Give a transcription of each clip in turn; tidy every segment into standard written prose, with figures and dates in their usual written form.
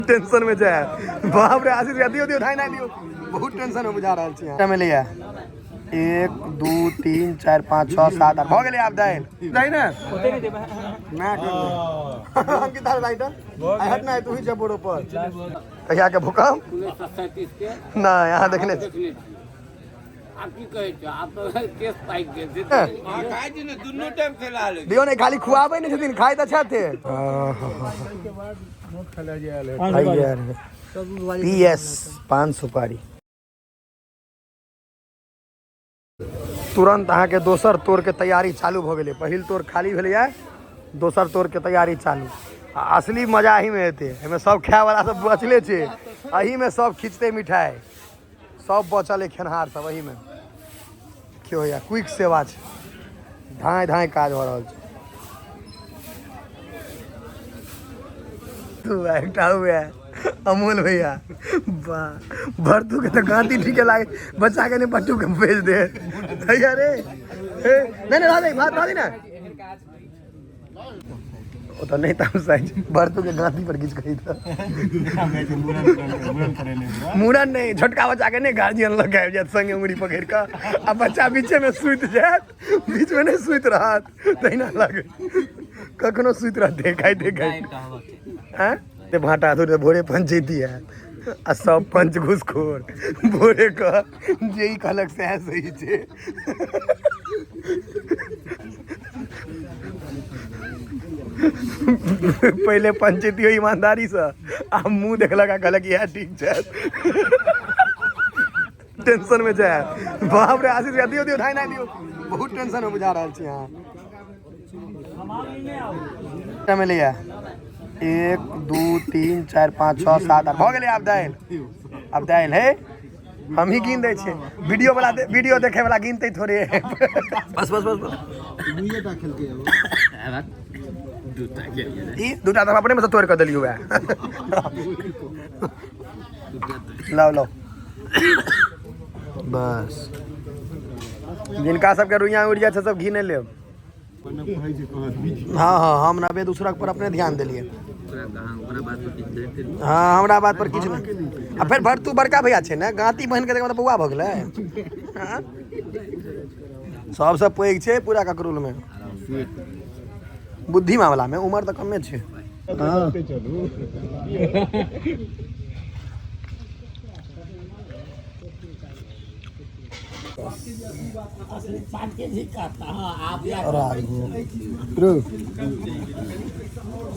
Tension में जाए। बाप रे, आशीष भैया दियो दियो, धाई ना दियो, बहुत टेंशन में बुझा रहल छी। मिलैया 1 2 3 4 5 6 7 8 भऽ गेलै। आब दालि दही ने ना अंकित राइटर I हट ना, तू ही जब बोरो पर कहिया के भूकंप 1937 के ना यहाँ देखने छी। देखने छी। आब की कहै छै, आब तऽ केस पाकि गेल छै। खाइ छी ने, दुनू टाइम खेला ले। दियौ ने, खाली खुआबै नहि छथिन, खाइ तऽ छथिन। पी एस पान सुपारी। तुरंत अहाँके दोसर तोड़के तैयारी चालू भऽ गेलै। पहिल तोड़ खाली भेलैए, दोसर तोड़के तैयारी चालू। आ असली मजा एहिमे हेतै। एहिमे सब खायवला सब बचले छै, एहिमे सब खींचतै मिठाइ। सब बचल है खेनहार सब एहिमे। देखियौ भैया, क्विक सेवा छै, धाँय धाँय काज भऽ रहल छै। तू एकटा हुए अमोल भैया, वाह, भरतू के तऽ गाँती ठीके लागे, बच्चा के नहि बट्टू के भेज दे भैया रे। ए, नहीं नहीं, रह दे भात, रह दे ना ओ तऽ नहि तमसाइ छै। भरतू के गाँती पर किछु कही तऽ मूड़न नहि, छोटका बच्चा के नहि गार्जियन लग आबि जायत संगे उंगरी पकड़ि कऽ आ बच्चा बीचे मे सुति जायत, बीच मे नहि सुति रहत, तहिना लगै कखनो सुति रहतै खाइते खाइते। आँय ते भाटा थोड़े भोरे पंचैती हैत आ सब पंच घुसखोर, भोरे कऽ जे ई कहलक सएह सही छै। पहिले पंचैती हो ईमानदारीसँ आ मुँह देखलक आ कहलक इएह ठीक छै। टेंशन में जाए। बाप रे, आशीष भैया दियो दियो, धाई ना दियो, बहुत टेंशन में बुझा रहल छी अहाँ। मिलैया 1 2 3 4 5 6 7 8 भऽ गेलै। आब दालि, आब दालि है। हम ही गिन दै छियै, वीडियो वाला वीडियो देखे वाला गिनते थोड़े। बस बस बस बस, ई दूटा तऽ हम अपने में से तोड़ि कऽ देलियौ। वएह लाओ लाओ बस। जिनका सबके रुइया उड़िया छै सब घी नहि लेब। हाँ हाँ, हम नबे दूसरा पर अपने ध्यान देलियै। हाँ, हमरा बात पर किछु नहि। आ फेर भरतू बड़का भैया छै ने, गाँती बहिन के देखबै तऽ बौआ भऽ गेलै। हाँ? सबसँ पैघ छै पूरा ककरोल मे बुद्धि मामला मे, उमर तऽ कमे छै। हाँ।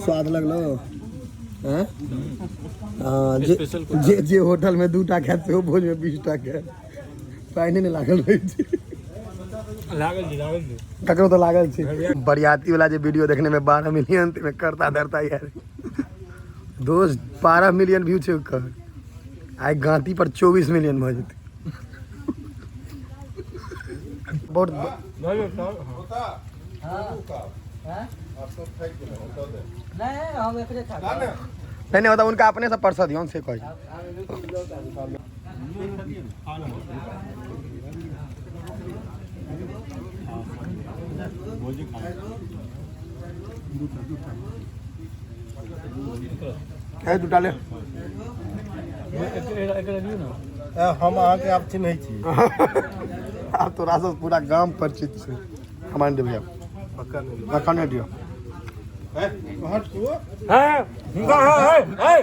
स्वाद लगलो। हैं? हाँ, जे जे जे होटल में दूटा खायत सेहो भोज में 20 टा खायत। पानि नहि लागल रहै छै। लागल छै, लागल छै। ककरो तऽ लागल छै। बरियाती वाला जे वीडियो देखने में 12 मिलियन में करता धरता यार दोस्त, 12 मिलियन व्यू छै ओकर। आइ गांती पर 24 मिलियन भऽ जेतै बहुत। नहि, हम एकरे खा नहीं नहीं, मतलब उनका अपने से परसा दियौन से कहै। है दूटा ले। एकरा दियौ ने। हम अहाँके आब चिन्है छी। आब तोरा सब पूरा गाम परिचित छै। हमारे दे भैया। पक्का नहीं। रखने दियो। हट तू। है हुनका है है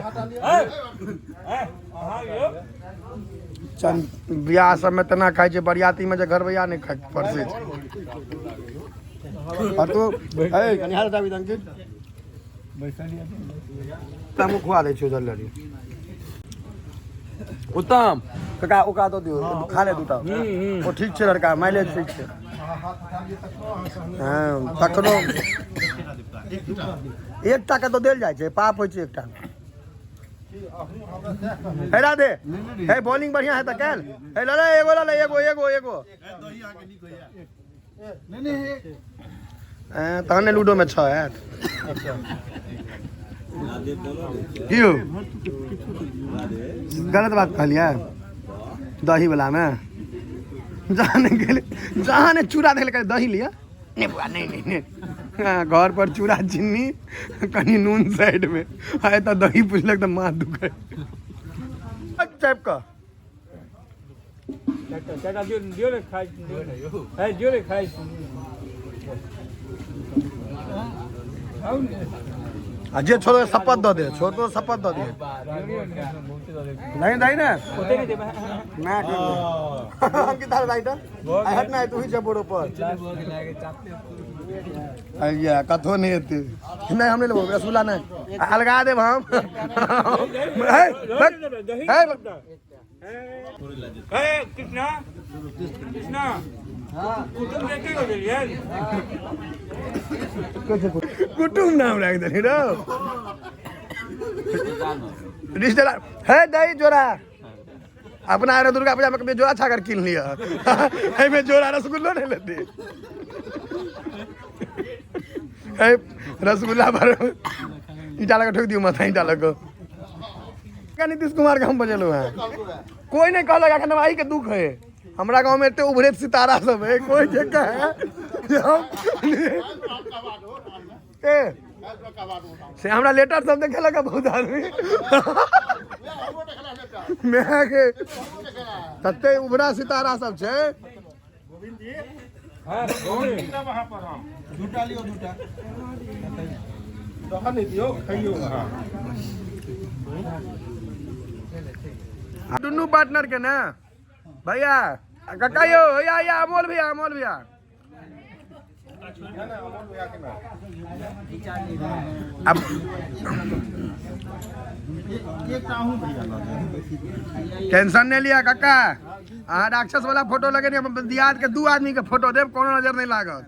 है है अहाँ यौ। चंद बियाह सबमे तेना खाइ छै बरियातीमे जे घरबैया नहि खाइ परसै छै। और तू ए कनि हाथ दाबी अंकित, हमहूँ खुआ दै छियौ जल्दी। उत्तम काका, ओकरा दऽ दियौ, खा ले दूटा। ओ ठीक छै लड़का, माइलेज ठीक छै। हँ, तखनो एकटा के तऽ देल जाइ छै, पाप होइ छै एकटा। हे राधे, हे बॉलिंग बढ़िया है तऽ कैल। हे ले ले, एगो ले ले, एगो एगो एगो। तहन ने लूडो में छह हैत। की यौ, गलत बात कहलियै? दही वाला मे जहाँ ने गेलै, जहाँ ने चूड़ा देलकै, दही लिअ। नहि बौआ, नहि नहि नहि। हाँ, घर पर चूड़ा चीनी कनि नून साइड में, आ एतऽ दही पुछलक तऽ माथ दुखै। चापि कऽ चाचा दियौ दियौ ने खाइ है, दियौ ने खाइ। आ जे छोड़ो शपथ दऽ दे, छोड़ तो शपथ दऽ दे। नहीं दही ने ओते नहि देबै। ना अंकित राइटर I हट ना, तू ही जब पर अय्या कथो नहीं हेतै। नहीं हम नहीं लेबो रसगुल्ला, नहीं अलगा देब हम। हे, हे, हे कृष्णा कृष्णा, कुटुम देखे हो गेलियै। कुटुम नाम राखि देली रौ रिश्तेदार है। दही जोड़ा अपना आरे दुर्गा पूजा में कभी जोड़ा छागर कीन लिया, एहिमे जोड़ा रसगुल्लो नहीं लेती है। रसगुल्ला भर ईटा लगा ठोक दियौ माथा ईटा लगा। नीतीश कुमार के हम बजेलहुँ हैं, कोई नहीं कहलक। एखन एहि के दुख है, हमरा गाँव में एते उभरैत सितारा सब है, कोई जे कहे जे हम ए से हमरा लेटर सब देखेलक बहुत आदमी मैं के तते उभरा सितारा सब छै। वहाँ पर हम दूटा लियौ, दूटा दह नहि दियौ, खइयौ अहाँ। दुनू पार्टनर के ना भैया काका यो भैया या अमोल भैया, अमोल भैया अब टेंशन नहीं लिया काका, अहाँ राक्षस वाला फोटो लगेने हम दियाद के दू आदमी के फोटो देब, कोनो नजर नहीं लागत,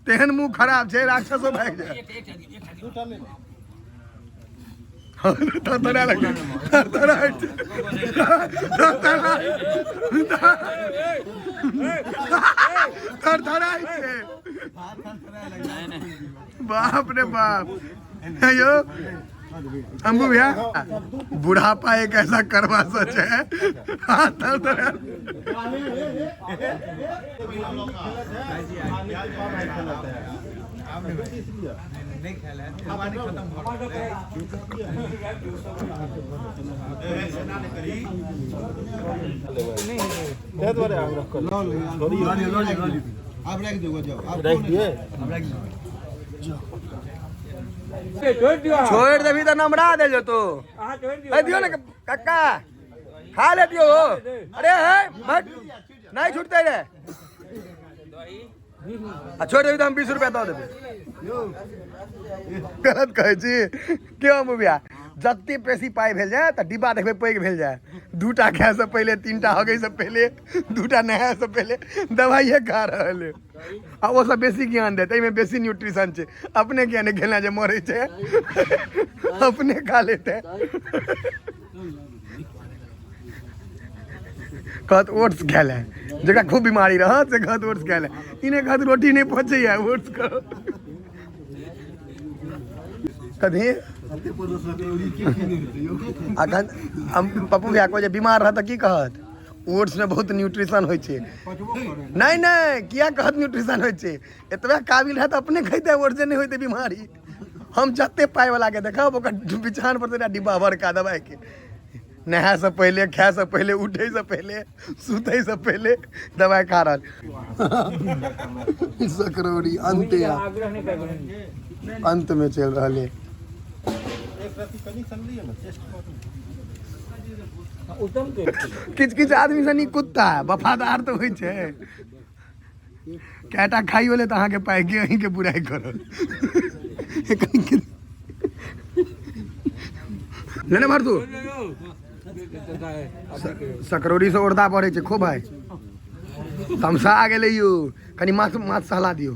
तेहन मुंह खराब छै राक्षसो भागि जाय। थरथरा लगे, थरथरा थरथरा थरथरा छै। बाप रे बाप। यो अंबू भैया, बुढ़ापा एक ऐसा करवा सच है। हाँ, थरथरा। ताहि दुआरे आग्रह करू। आब राखि दियौ, जाउ। राखि दियै। छोड़ि दियौ। छोड़ देबी तऽ नमरा दे जेतो। अहाँ छोड़ि दियौ। ए दियो ने कक्का, खा ले दियो। अरे है मत, नहीं छूटते रे। आ छोड़ देबी तऽ हम 20 रुपया दऽ देबै। गलत कहै छी क्यों भैया? जते बेसी पाइ भेल जाय तऽ डिब्बा देखबै पैघ भेल जाय। दूटा खाय से पहिले, तीनटा हगै से पहिले, दूटा नहाय से पहिले दवाइए खा रहल है। आ ओ सब बेसी ज्ञान देत, एहिमे बेसी न्यूट्रिशन छै। अपने किया नहि खेला जे मरै छै, अपने खा लेतै। कहत ओट्स खाय ले, जकरा खूब बीमारी रहत से कहत ओट्स खाय ले। ई नहि कहत रोटी नहि पचैया ओट्स खाओ। कथी अखन हम पप्पू भैया को जे बीमार रहत तऽ की कहत? ओट्स में बहुत न्यूट्रिशन होइ छै। नहीं नहीं, किया कहत न्यूट्रिशन होइ छै? एतबे काबिल रहत अपने खैते ओट्स जे नहि होइते बीमारी। हम जते पाइ वाला के देखब ओकर बिछान पर एकटा डिब्बा बड़का दवाई के, नहाय से पहिले, खाय से पहिले, उठे से पहिले, सुतै से पहिले दवाई खा रहल। सकरौरी अंत या आग्रह नहि करबै। अंत में चलि रहल है। एक रत्ती कनि सन लिअ ने, टेस्ट करू। उत्तम के किछु किछु आदमी से नीक कुत्ता वफादार तऽ होइ छै। कएटा खाइयो ले तऽ अहाँके पाइ के अहींके बुराइ करत। लेने भर तू सकरौरी से उर्दा पड़ै छै खूब भाई। तमसा गेलै यौ, कनि माथ माथ सहला दियौ,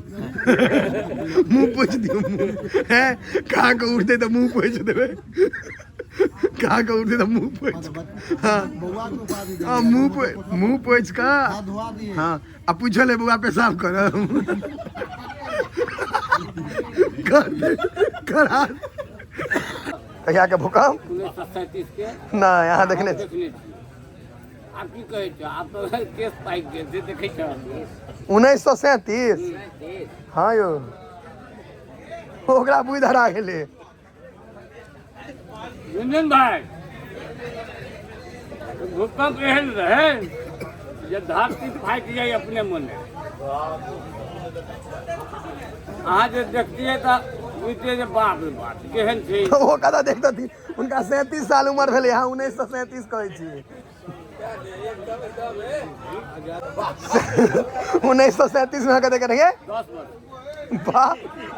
मुँह पोछि दियौ। मुँह हैं खा कऽ उठतै तऽ मुँह पोछि देबै, खा कऽ उठतै तऽ मुँह पोछि। हाँ हाँ, मुँह पोछि कऽ। हाँ, आ पूछल है बौआ पेशाब करब करा कहिया के भूकंप? 1937 के। नहि, अहाँ देखने छी? देखने छी। आब की कहै छै, आब तऽ केस पाकि गेल से देखै छह। 1937। हाँ यौ, ओकरा बुद्धि हरा गेलै। रंजन भाई, भूकंप एहन रहे जे धरती फाटि जाइ अपने मने। अहाँ जे देखतियै तऽ बुझतियै जे बाप रे बाप केहन छै। ओ कतऽ देखतथिन, हुनका 37 साल उमर भेलै, अहाँ 1937 कहै छियै। 1937 में अहाँके देखे रहियै? 10 वर्ष। वाह,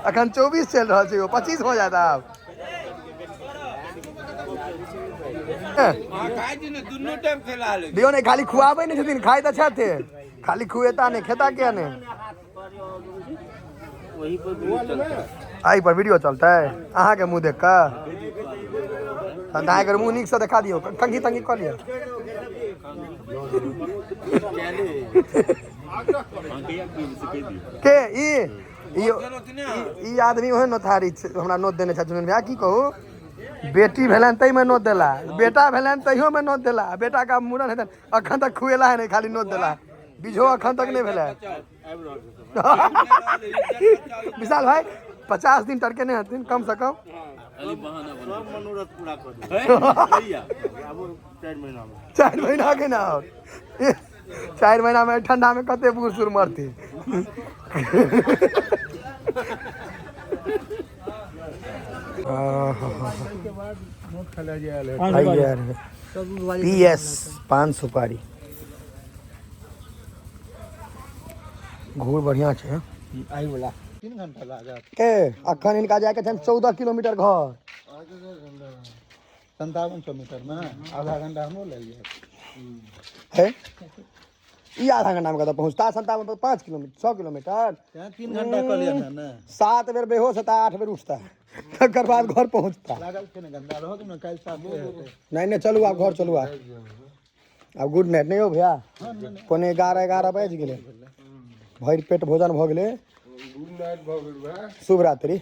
अखन 24 चलि रहल छै, 25 हो जायत आब। अहाँ खाइ छी ने दुनू टाइम खेला लै। दियौ ने, खाली खुआबै नहि छथिन, खाइ तऽ छथिन, खाली खुएता नहि, खेता किया नहि? वही पर भी चलतै। एहि पर वीडियो चलतै अहाँके मुँह देख कऽ? तहन तऽ अहाँके मुँह नीकसँ देखा दियौ, कंघी तंघी कऽ लिअ। के ई ई ई आदमी ओहन नोथारी छै, हमरा नोत देने छथि भैया, की कहू, बेटी भेलनि ताहिमे नोत देला, बेटा भेलनि तहियोमे नोत देला, बेटाके आब मूड़न हेतनि, अखन तक खुएला है नहि, खाली नोत देला, बीझो अखन तक नहि भेलै। विशाल भाई 50 दिन टरके नहि हथिन कम से कम। सब मनोरथ पूरा कऽ देबै आबो 4 महीना में। 4 महीना के ना, और 4 महीना में ठंडा में कते बूढ़ सूढ़ मरती। पी एस पान सुपारी घूर बढ़िया छै। आई वाला 3 घंटा लागत के अखन इनका जाके छनि 14 किलोमीटर घर। 5700 मीटर में आधा घंटा हमरो लागि जायत। है ई आधा घंटा में कतऽ पहुँचता? 57 5 किलोमीटर 6 किलोमीटर 3 घंटा कऽ लिअ ने। 7 बेर बेहोश होता, 8 बेर उठता, तकर बाद घर पहुँचता। लागल छै ने गंदा रहत ने, काल्हि साफ हेतै। नहीं नहीं, चलू आब घर चलू, आब आब गुड नाइट। नहीं हो भैया, 10:45 11 बाजि गेलै, भरि पेट भोजन भऽ गेलै। शुभ रात्रि।